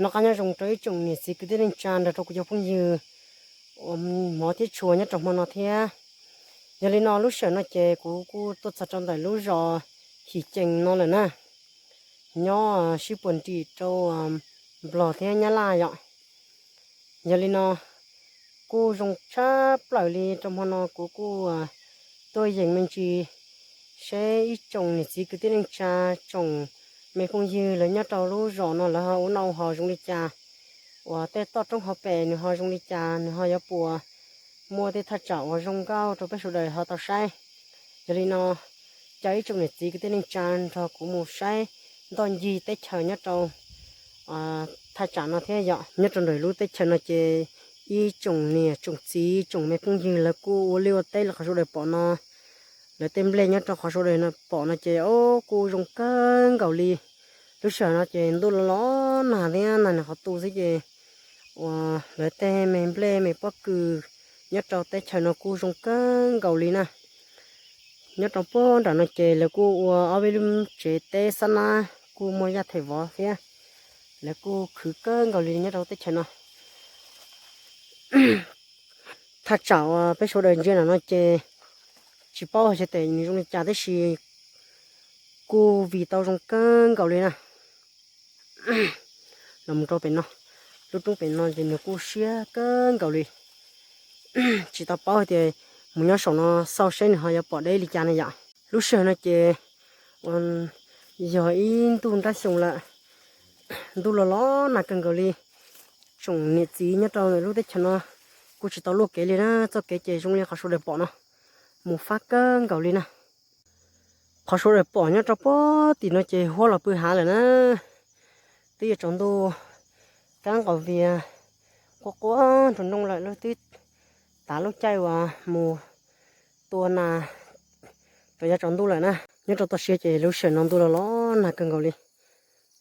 Noj qab nyob zoo rau ib tsoom niam txiv kwv tij neej tsa nrog rau kuv cov phooj ywg uas hmov thiab tshua nyob rau hmo no thiab. Yog li no lub sij hawm no ces kuv kuj tuaj txog rau ntawm lub zos Him Cees no lawm na, nyob sib puag nrim rau Nplog thiab Nyab Laj yom. Yog li no kuj zoo tshaj plaws li rau hmo no kuv kuj tuaj yeem me ntsis seb ib tsoom niam txiv kwv tij neej tsa, tsoom me phooj ywg lawv nyob rau lub zos no lawv ho ua noj ua haus zoo li cas, uas tej toj roob hauv pes nws ho zoo li cas, nws ho yuav puas muaj tej thaj tsam uas zoo nkauj rau peb sawv daws ho tau saib. Yog li no caw ib tsoom niam txiv kwv tij neej tsa nrog kuv mus saib ntoj ncig teb chaws nyob rau thaj tsam no thiab yom. Nyob rau ntawm lub teb chaws no ces ib tsoom niam tsoom txiv tsoom me phooj ywg lawv kuj ua liaj ua teb rau qhov sawv daws pom no. Lawv tej nplej nyob rau qhov sawv daws pom no ces o kuj zoo kawg nkaus li. Lub sij hawm no ces ntuj los los nag thiab nag nws qhov tu xwb ces uas lawv tej me nplej me pob kws nyob rau teb chaws no kuj zoo kawg nkaus li na. Nyob rau puag nram no ces lawv kuj ua ob peb lub tsev teb xab nab kuj muaj yaj them vov thiab. Lawv kuj khwv kawg nkaus li nyob rau teb chaws no. Thaj tsam uas peb sawv daws ntsia ntawm no ces tsis paub hais tias nws zoo li cas tab sis kuj vim tau zoo kawg nkaus li na. Los mus rau pem no, lub roob pem no ces nws kuj siab kawg nkaus li. Tsis tau paub hais tias mus nyob saum no xauj seb nws ho yuav pom deb li cas na yom. Lub sij hawm no ces yog ib ntuj nrab xyoo lawm, ntuj los los nag kawg nkaus li. Tsoom niam txiv nyob rau lub teb chaws no kuj tsis tau luaj kev li na, txoj kev ces zoo li qhov sawv daws pom no, mus fab kawg nkaus li na. Qhov sawv daws pom nyob rau puag tim no ces huab los pw hav lawm na. Twb yuav tsaus ntuj kab nqaus vias quaj quaj nroo nroo lawm, lub twb tav lub caij uas mus tua nas rau yav tsaus ntuj lawm na. Nyob rau toj siab ces lub sij hawm no ntuj los los nag kawg nkaus li,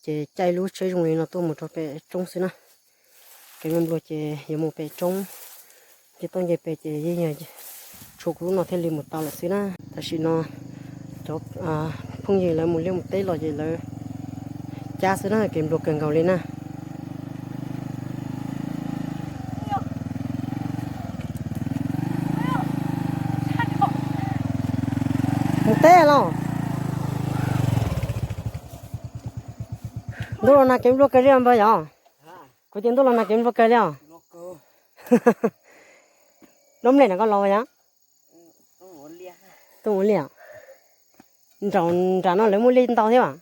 ces caij lub tsheb zoo li no tuaj mus rau pem roob xwb na. Kev nplua ces yuav mus pem roob, nce toj nce pem ces yeej yog tshuav kuv lub no thiaj li mus tau lawm xwb na. Tam sim no cov phooj ywg lawv mus liaj mus teb los ces lawv cab xwb na, kev nplua kawg nkaus li na. Mus teb los? Ntuj los nag kev nplua kawg li npawg yom? Kuv tias ntuj los nag kev nplua kawg li os. Dob mlej na koj los yom? Tuaj ua liaj. Nram no lawv muaj liaj ntau thiab as.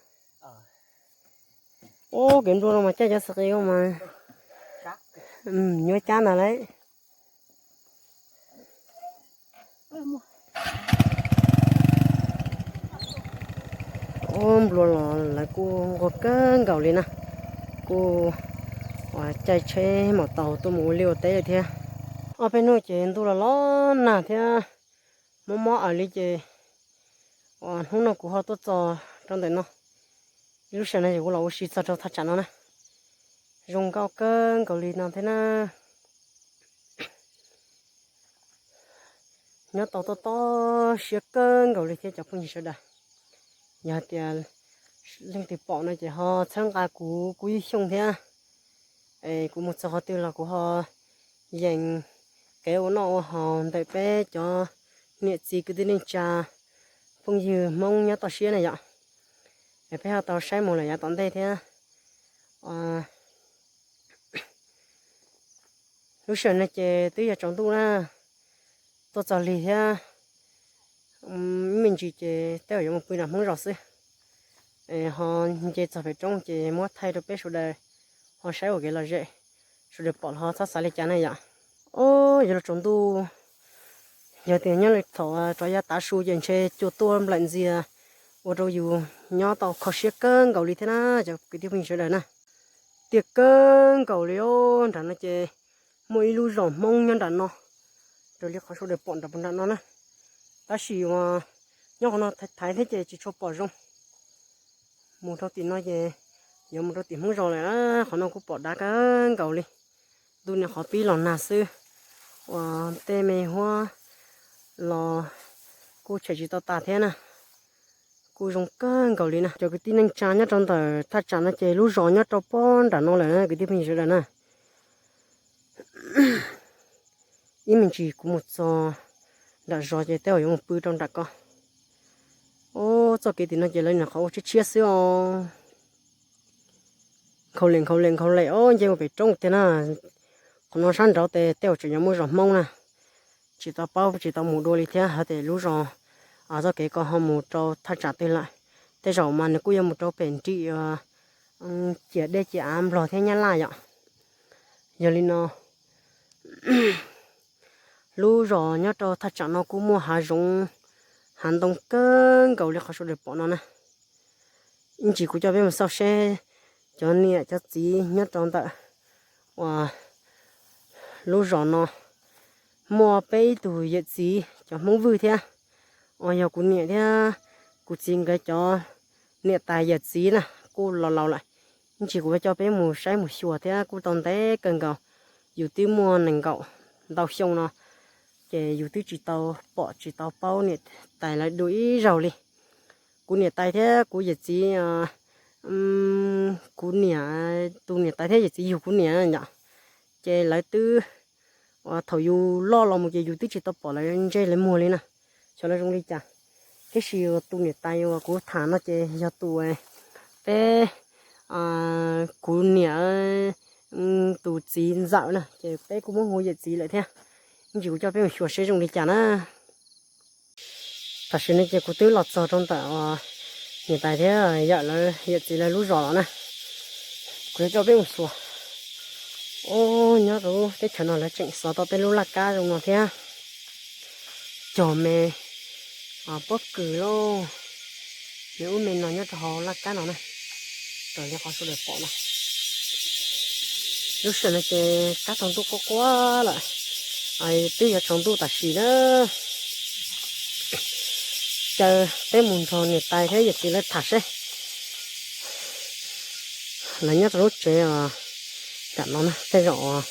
Ub, kev nplua no mas caij cov xi qi mas nyuaj cab ntag lauj. Ub, nplua los lawv kuj nquag kawg nkaus li na, kuj caij tsheb maum taus tuaj mus ua liaj ua teb thiab. Ob peb hnub ces ntuj los los nag thiab mob mob aws li ces hnub no kuv ho tuaj txog rau ntawm no. Ib lub sij hawm no ces kuv los ua si txog rau thaj tsam no na, zoo nkauj kawg nkaus li no thiab na. Nyob tau toj toj siab kawg nkaus li thiab cov phooj ywg sawv daws. Yog hais tias leej twg pom no ces ho txhawb nqa kuv, kuv ib xyoos thiab. Es kuv mus txog qhov twg los kuv ho yeem kev ua noj ua haus ntawm peb cov niam txiv kwv tij neej tsa phooj ywg Hmoob nyob toj siab na yom. Es peb ho tau saib mus lawm yav tom ntej thiab. Lub sij hawm no ces twb yog tsaus ntuj na, tuaj txog lig thiab. Ib me ntsis ces tej zaum yuav mus pw nram Hmoob zos xwb. Es ho nce txog pem roob ces muab thaij rau peb sawv daws ho saib ua kev lom zem, sawv daws pom los ho txhob xav li cas na yom. Ub, yuav luag tsaus ntuj, yog tias nyob li thaum rov yav tav su ces ntshe cua tuaj nplaim ntxias ua rau yus nyob tau kho siab kawg nkaus li thiab na cov kwv tij phooj ywg sawv daws na. Tiag kawg nkaus li os, nram no ces muaj ib lub zos Hmoob nyob nram no, raws li qhov sawv daws pom nram puag nram no na. Tab sis uas nyob qhov no thaiv thiab ces tsis tshua pom zoo. Mus rau tim no ces yuav mus rau tim Hmoob zos lawm na, qhov no kuj pom dav kawg nkaus li. Ntuj niam qhov pib los nag xwb, uas tej me huab los kuj tshem tsis tau tas thiab na. Kuj zoo kawg nkaus li na. Cov kwv tij neej tsa nyob rau ntawm thaj tsam no ces lub zos nyob rau pob nram no lawm na kwv tij phooj ywg sawv daws na. Ib me ntsis kuv mus txog nram zos ces tej zaum yuav mus pw rau nram ko. Ub, txoj kev tim no ces lawv nyuam qhuav ua tshiab tshiab xwb os. Nkhaus lem nkhaus lem nkhaus lem os, nce mus pem roob tiag na. Qhov no sab nraud tes tej zaum tseem yuav muaj zos Hmoob na. Tsis tau paub tsis tau mus dua li thiab hais tias lub zos, txoj kev ko ho mus rau thaj tsam twg lawm. Tej zaum mas nws kuj yuav mus rau pem nrim ciam dej ciam av Nplog thiab Nyab Laj yom. Yog li no, lub zos nyob rau thaj tsam no kuj muaj hav zoov hav ntoo kawg nkaus li qhov sawv daws pom no na. Ib ntsis kuv coj peb mus xauj seb cov niam cov txiv nyob rau ntawm uas lub zos no muaj peb ib tug yawm txiv cov Hmoob Vwj thiab, uas yog kuv niam thiab kuv txiv nkawd cov niam tais yawm txiv na, kuj laus laus lawm. Ib ntsis kuv coj peb mus saib mus xyuas thiab kuj tau ntev kawg nkaus, yus twb muaj nees nkaum ntau xyoo no, ces yus twb tsis tau pom tsis tau paub niam tais lawv dua ib zaug li. Kuv niam tais thiab kuv yawm txiv, kuv niam, tus niam tais thiab yawm txiv yug kuv niam yom, ces lawv twb, thaum yus loj los mus ces yus twb tsis tau pom lawv ntsej lawv muag li na, xyov lawv zoo li cas. Tiam sis tus niam tais uas kuv tham no ces yog tus peb, kuv niam tus txiv ntxawm na, ces peb kuj muab hu yawm txiv lawm thiab. Ib ntsis kuv coj peb mus xyuas seb zoo li cas na. Tam sim no ces kuv twb los txog rau ntawm niam tais thiab yawm lawv, yawm txiv lawv lub zos los na. Kuv yuav coj peb mus xyuas. Ub, nyob rau lub teb chaws no lawv tseem xov tau tej lub laj kab zoo no thiab. Cog me pob kws lauj, me ub me no nyob rau hauv laj kab no na. Raws li qhov sawv daws pom no, lub sij hawm no ces kab tsaus ntuj quaj quaj lawm, twb yuav tsaus ntuj tam sim na. Caw peb mus nrog niam tais thiab yawm txiv lawv tham seb. Lawv nyob rau lub tsev nram no na, tej zaum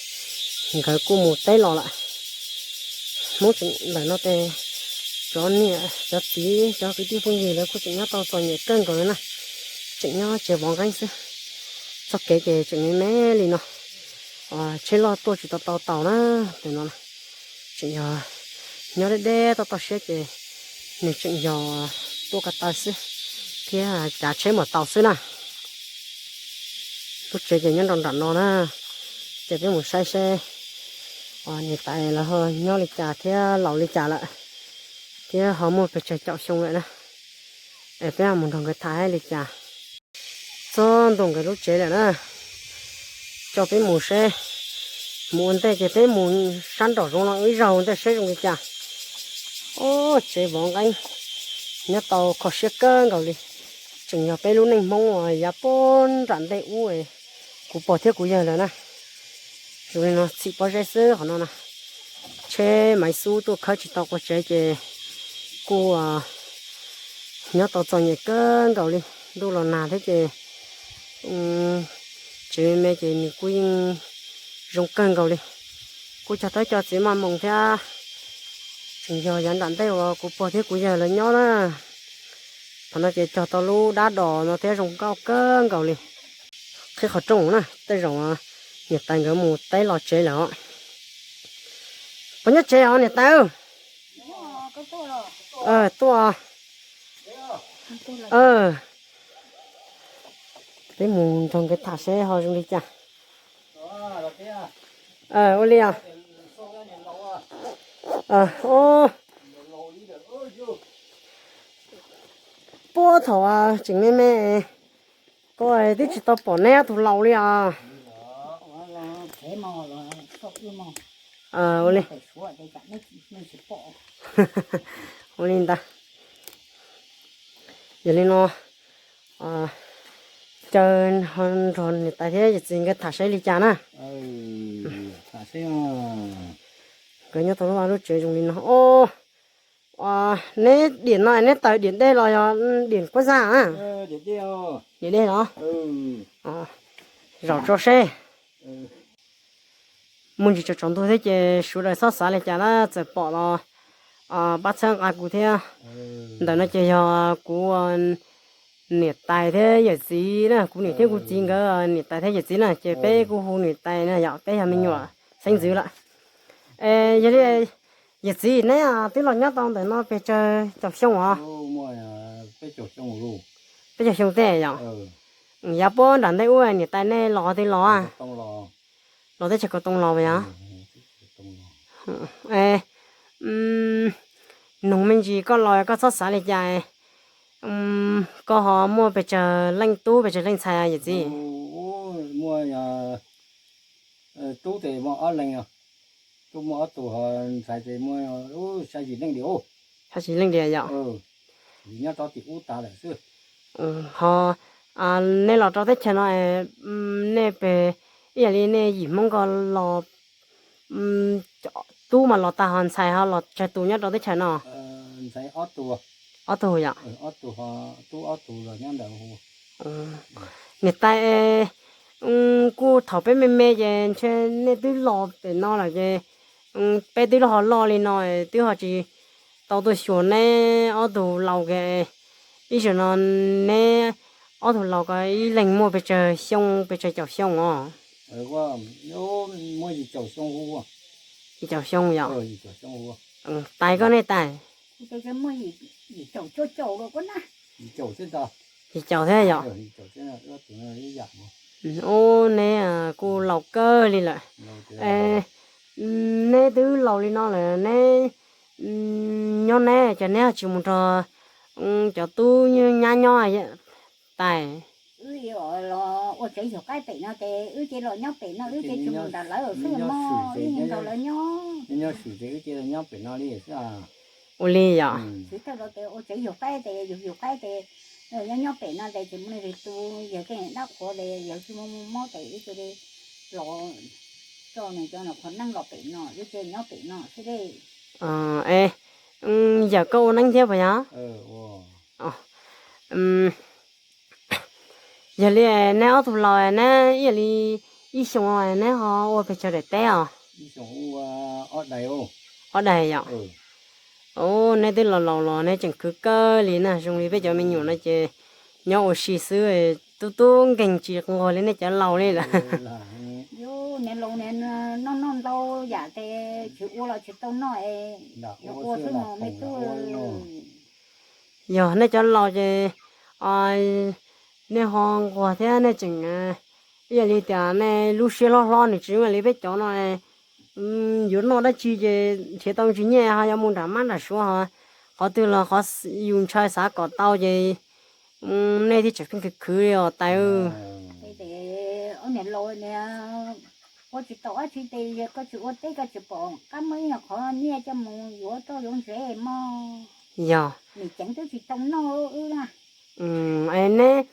nkawd kuj mus teb los lawm. Hmoob tseem ntawm no ces cov niam cov txiv cov kwv tij phooj ywg lawv kuj tseem nyob tau txom nyem kawg nkaus li na. Tseem nyob tsev vov nqeeb xwb. Txoj kev ces tseem me me li no, tsheb loj tuaj tsis tau tau taus na. Tus no tseem yog nyob deb deb toj toj siab ces nws tseem yog tuaj ko taw xwb thiab cav tsheb mam tau xwb na. Lub tsev ces nyob nram nram no na, ces peb mus saib seb niam tais lawv ho nyob li cas thiab laus li cas lawm, thiab ho muaj pes tsawg caum xyoo lawm na, es peb mus nrog nkawd tham li cas. Txog ntua nkawd lub tsev lawm na, coj peb mus seb. Mus ua ntej ces peb mus sab nraum zoov no ib zaug ntej seb zoo li cas. Ub, tsev vov nqeeb nyob tau kho siab kawg nkaus li. Tseem yog peb lub neej Hmoob uas yav puag nram ntej ub kuv pog thiab kuv yawg lawv na. Zoo li no txhim pob zeb xwb qhov no na. Tsheb maiv xub tuaj khawb tsis tau qua tsev ces kuj nyob tau txom nyem kawg nkaus li. Ntuj los nag thiab ces tsev me me ces nws kuj yeej zoo kawg nkaus li. Kuj cog tau cov txiv maj moos thiab. Tseem yog yav nram ntej uas kuv pog thiab kuv yawg lawv nyob na. Qhov no ces cog tau lub dab dos no thiab zoo nkauj kawg nkaus li. Qhib qhov rooj na, tej zaum niam tais nkawd mus teb los tsev lawm os. Puas nyob tsev os niam tais? Tuaj. Peb mus nrog nkawd tham seb ho zoo li cas. Ua li os. Puag thaum tseem me me, koj twb tsis tau pom neb ob tug laus li os. Ua li ntawd. Yog li no, caw nrog niam tais thiab yawm txiv nkawd tham saib li cas na. Nkawd nyob tau lub vaj lub tsev zoo li no. Neb diam no neb taws diam dej los yog diam kuab zaj na? Diam dej los? Zaum tso seb. Muaj ntsis tsaus tsaus ntuj thiab ces sawv daws txhob xav li cas na, txawm pom los pab txhawb nqa kuv thiab. Ntawm no ces yog kuv niam tais thiab yawm txiv na, kuv niam thiab kuv txiv nkawd niam tais thiab yawm txiv na, ces peb kuj hu niam tais na yom, peb yog me nyuam xeeb ntxwv lawm. Yog li yawm txiv, neb twb los nyob tau ntawm no pes tsawg caum xyoo os? Peb caug xyoo tej yom? Yav puag nram ntej ub niam tais nej los qhov twg los? Los teb chaws Kaus Toom los yog? Noog me ntsis koj los koj txhob xav li cas, koj ho muaj pes tsawg leej tub pes tsawg leej ntxhais yawm txiv? Muaj tub ces muaj ob leeg, tub muaj ob tug, ho ntxhais ces muaj xya yim leej li. Xya yim leej li yom? Nyob rau tim ub tas lawm xwb. Ho nej los rau teb chaws no, nej pes, ib yam li nej yim Hmoob ko los, tub mas los tag ho ntxhais ho los tsawg tus nyob rau teb chaws no? Ob tug yom? Niam tais, kuj thaum peb me me ces ntshe nej twb los pem no lawm ces peb twb ho loj li no twb ho tsis tau tuaj xyuas neb ob tug laus kiag. Ib zaug no neb ob tug laus ko ib leeg muaj pes tsawg xyoo, pes tsawg caum xyoo os? Yim caum xyoo yom? Tais koj nej tais? Yim caum thiab yom? Ub, neb kuj laus kawg li lawm. Neb twb laus li no lawm neb nyob neb ces neb ho tsis mus nrog cov tub nyab nyob tais? Los ua tsev yug qaib pem no ces wb ces los nyob pem no, wb ces tsis mus nram lawv xwb mog, wb nrog lawv nyob. Ua li yom? Txiv thawj los ces ua tsev yug qaib ces yug yug qaib ces nyob nyob pem no ces tsis muaj neeg tu, yawg tej dab qhuav ces yawg tsis muaj mob ces wb cia li los tso nws cov qhov neeb los pem no, wb cia li nyob pem no xwb deb. Es yawm koj ua neeb thiab puas yog? Yog li neb ob tug laus neb ib yam li ib xyoos neb ho ua pes tsawg daim teb os? Ob daim yom? Ub, neb twb laus laus los neb tseem khwv kawg li na, zoo li peb cov me nyuam no ces nyob ua si xwb, tub tub nkeeg tsis nquag li nej cov laus li lawm. Yus niam laus niam noj noj ntau yam ces tsis ua los tsis tau noj es ua xwb no me tub. Yog nej cov laus ces nej ho nquag thiab nej tseem, ib yam li tias nej lub siab hlob hlob nws tsis zoo li peb cov no, yuav noj dab tsi ces nrhiav tau tsis nyiaj ho yuav mus nram mab nram suav ho qhov twg los qhov yus ntshaw xav kom tau ces nej thiaj tseem pheej khwv khwv li os tais. Ob niam laus niam, ua tsis tau dab tsi ces koj tsis ua teb koj tsis pom qab muaj ib qhov nyiaj coj mus yuav roj yuav ntsev mog. Yog. Nim ceev twb tsis tau noj wb na. Es neb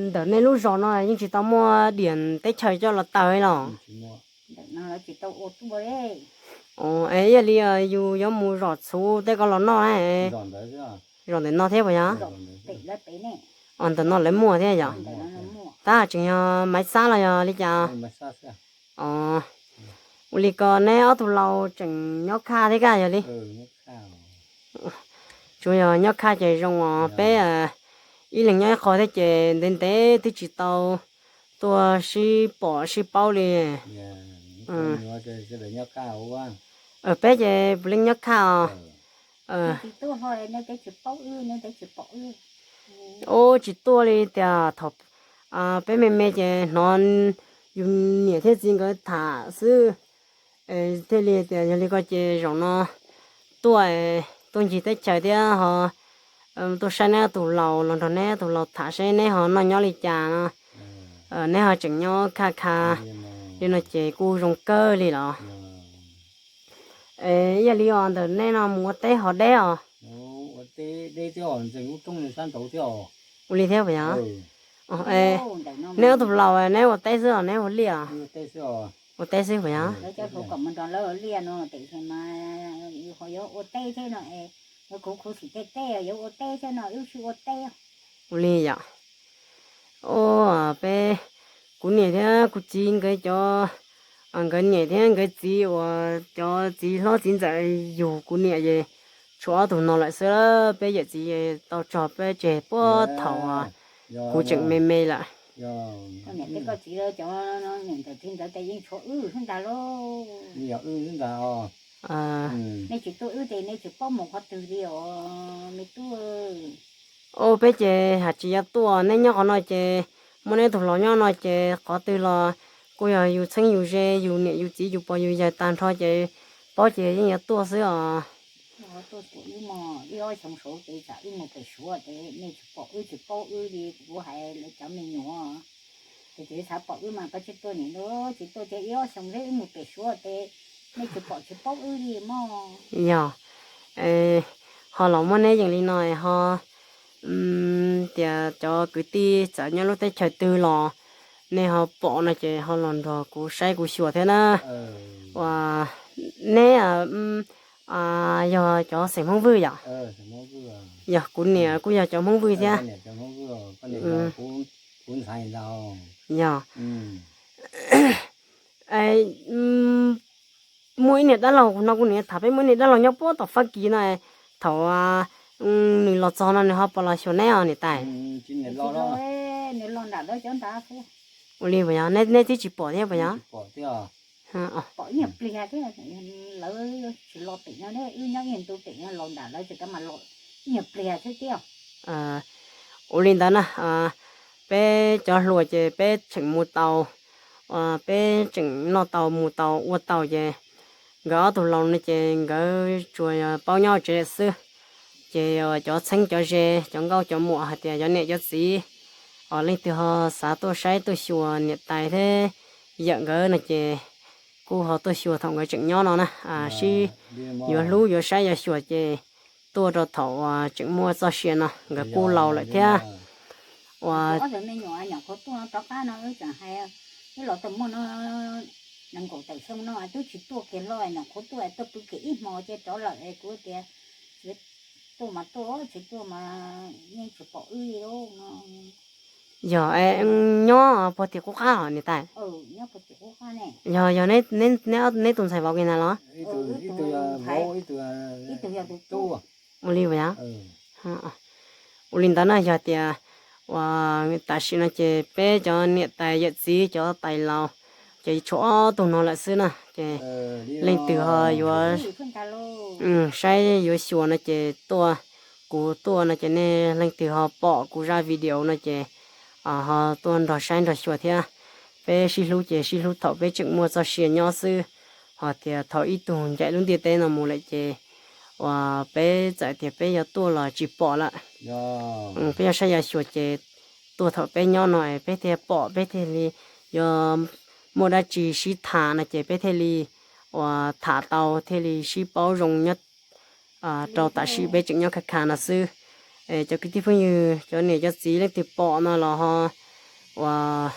ntawm nej lub zos no yeej tsis tau muaj diam teb chaws coj los taws los? Ntawm no lawv tsis tau ua tuaj li. Es ib yam li yus yuav mus zom txhuv tej ko los noj na. Zom ntawm no thiab puas yog? Ntawm no lawv muaj thiab yom? Tab tseem yog maiv xab los yog li cas? Os, ua li ko neb ob tug laus tseem nyob khaj thiab kaj yog li? Tsuas yog nyob khaj ces zoo os, peb ib leeg nyob ib qho thiab ces ntev ntev twb tsis tau tuaj sib pom sib paub li. Peb ces puav leej nyob khaj os. Ub, tsis tuaj li tias thaum peb me me ces hnov yus niam thiab txiv nkawd tham xwb, thiaj li tias yog li ko ces zaum no tuaj, tuaj ncig teb chaws thiab ho tuaj saib neb ob tug laus los nrog neb ob tug laus tham seb neb ho noj nyob li cas no, neb ho tseem nyob khaj kha li no ces kuj zoo kawg li los. Es ib yam li os ntawm nej no mus ua teb ho deb os? Ua li thiab puas yog? Neb ob tug laus neb ua teb xwb los neb ua liaj? Ua teb xwb puas yog? Ua li yom? Ua peb, kuv niam thiab kuv txiv nkawd cov Nkawd niam thiab nkawd txiv uas cov txiv hlob txiv ntxawm yug kuv niam es tshuav ob tug no lawm xwb. Peb yawm txiv tau tso peb tseg puag thaum kuv tseem me me lawm. Koj niam thiab koj txiv cov niam ntawd txiv ntawd ces yeej tshuav wb xwb ntag lauj. Nej tsis tuaj wb ces nej tsis paub mus qhov twg li os me tub. Au, peb ces hais tsis yuav tuaj, neb nyob qhov no ces muaj neb tug laus nyob no ces qhov twg los kuj yog yus txheeb yus ze, yus niam yus txiv yus pog yus yawg tag nrho ces paub ces yeej yuav tuaj xwb os. Tuaj kuv wb mog, ib ob xyoo saud ces tsam wb mus pem Suav ces nej tsis pom wb tsis paub wb li kuv hais lawv cov me nyuam. Ces tsis xav pom wb mas koj tsis tuaj nim no, tsis tuaj ces ib ob xyoo xwb wb mus pem Suav ces nej tsis pom tsis paub wb li mog. Yog, ho los muab neb yeem li no ho tias cov kwv tij txawm nyob lub teb chaws twg los nej ho pom no ces ho los nrog kuv saib kuv xyuas thiab na. Ua, neb yog cov xeem Hmoob Vwj yom? Yog, kuv niam kuj yog cov Hmoob Vwj thiab. Yog, muaj ib niag dab laug no kuv niam tham peb muaj ib niag dab laug nyob puag tom Fab Kis no, thaum nws los txog no nws ho puas los xyuas neb os niam tais? Nws los nram lawv cov nrad xwb. Ua li puas yog? Nej twb tsis pom thiab puas yog? Pom ib nyuag pliag thiab, lawv tsis los pem no, wb nyob ib ntu pem no los nram lawv ces kav mas los ib nyuag pliag xwb tiag. Ua li ntawd na, peb cov hluas ces peb tseem mus tau, peb tseem noj tau mus tau ua tau ces nkawd ob tug laus no ces nkawd tsuas yog paub nyob tsev lawm xwb. Ces cov txheeb cov ze, cov nkauj cov muam hais tias cov niam cov txiv, leej twg ho xav tuaj saib tuaj xyuas niam tais thiab yawm nkawd no ces kuj ho tuaj xyuas thaum nkawd tseem nyob no na. Sib yuav hlub yuav saib yuav xyuas ces tuaj rau thaum uas tseem muaj txoj sia no, nkawd kuj laus lawm thiab. Ua, ob tug me nyuam nyuam qhuav tuaj rov qab no wb tseem hais, wb los tau muaj no nees nkaum tawm xyoo no twb tsis tuaj kiag los nyuam qhuav tuaj tuaj pw kiag ib hmo ces rov lawm es kuv tias tsis tuaj mas tuaj, tsis tuaj mas yeej tsis pom wb li no. Yog, nyob puag tim qub qab hos niam tais? Yog, yog neb tus ntxhais vauv kiag ntag los? Ua li puas yog? Ua li ntawd na, yog tias uas tam sim no ces peb cov niam tais yawm txiv cov tais laus ces tshuav ob tug no lawm xwb na, ces leej twg ho yuav saib yuav xyuas no ces tuaj, kuv tuaj no ces nej leej twg ho pom kuv zaj video no ces ho tuaj nrog saib nrog xyuas thiab. Peb sib hlub ces sib hlub thaum peb tseem muaj txoj sia nyob xwb, ho tias thaum ib tug ncaim lub ntiaj teb no mus lawm ces uas peb txawm tias peb yuav tuaj los tsis pom lawm. Peb yuav saib yuav xyuas ces tuaj thaum peb nyob no peb thiaj pom, peb thiaj li yuav muaj dab tsi sib tham no ces peb thiaj li uas tham tau, thiaj li sib paub zoo nyob rau tam sim peb tseem nyob khaj kha no xwb. Es cov kwv tij phooj ywg, cov niam cov txiv leej twg pom no los ho uas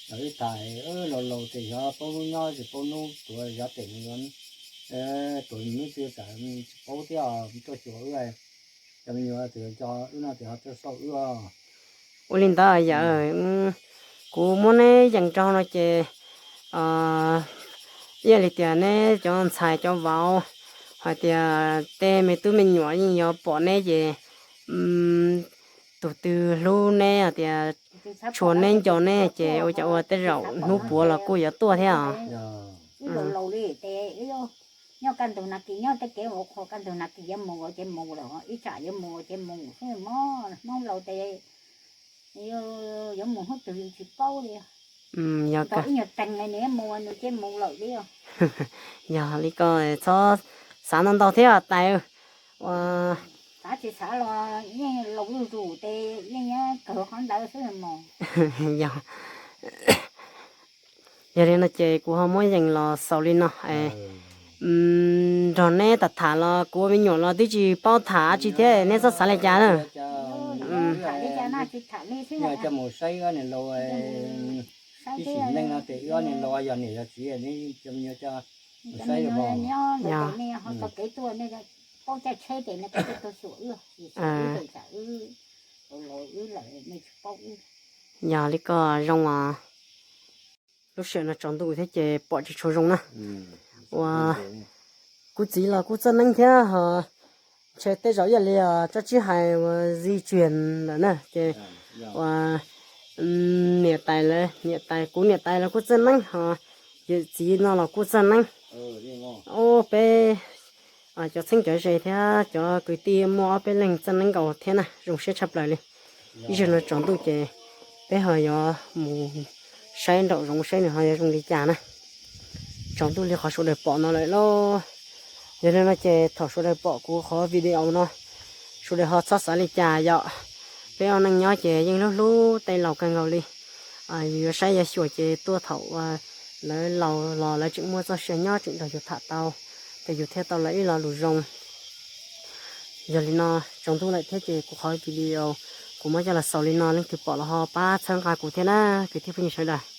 wb tham, laus laus ces xyov paub hnub nyob tsis paub hnub tuag, xyov pem tuag hnub twg, tsis paub thiab, tuaj xyuas wb, cov me nyuam ces wb no ces ho tuaj xauj wb. Ua li ntawd yawm, kuv muab neb yees rau no ces ib yam li tias neb cov ntxhais cov vauv hais tias tej me tub me nyuam yeej yuav pom neb ces tus twg hlub neb hais tias tshua neb nco neb ces ua cas ua tej zaum hnub puav los kuj yuav tuaj thiab os. Wb laus laus li ces nyob kaj ntug nas kis, nyob tej kev ua qhua kaj ntug nas kis yuav mus ces mus lawm, ib tsam yuav mus ces mus xwb, mob Hmoob laus ces yuav mus hnub twg tsis paub li. Yog ib nyuag teeg nws mus nws ces mus lawm li. Yog li ko txhob xav ntau ntau thiab tais. Xav tsis xav los yeej laus zuj zus ces yeej nyob kawg qhov ntawd xwb mog. Yog, yog li no ces kuv ho muab yees los xaus li no. Nrog neb tham tham los kuv ua me nyuam los twb tsis paub tham dab tsi thiab, neb txhob xav li cas na. Mus saib ob niag laus, ib sim neej no ces wb ob niag laus yog niam yog txiv, cov me nyuam coj mus saib os. Tau kev tuaj, paub caij tsheb ces nej tuaj xyuas wb, wb laus lawm nej tsis paub wb. Yog li ko zoo os. Lub sij hawm no tsaus ntuj thiab ces pom tsis tshua zoo na. Ua, kuv txiv los kuj txawj neeb thiab ho, ntshe tej zaum ib yam li os tsob tsib hais uas di tswm lawm na ces ua, niam tais lawv, niam tais, kuv niam tais lawv kuj txawj neeb ho, yawm txiv no los kuj txawj neeb. Ua peb cov txheeb cov ze thiab cov kwv tij muaj ob peb leeg txawj neeb nkaus thiab na, zoo siab tshaj plaws li. Ib zaug no tsaus ntuj ces peb ho yuav mus saib nraum zoov saib nws ho yuav zoo li cas na. Tsaus ntuj li qhov sawv daws pom no lawm lauj. Yog li no ces thaum sawv daws pom kuv qhov video no, sawv daws ho txhob xav li cas yom. Peb ua neej nyob ces yeej hlub hlub tej laus kawg nkaus li. Yus yuav saib yuav xyuas ces tuaj thaum lawv laus los lawv tseem muaj txoj sia nyob tseem nrog yus tham tau, ces yus thiaj tau lawv ib lo lus zoo. Yog li no, tsaus ntuj lawm thiab ces kuv qhov video kuv muab coj los xaus li no, leej twg pom los ho pab txhawb nqa kuv thiab na, kwv tij phooj ywg sawv daws.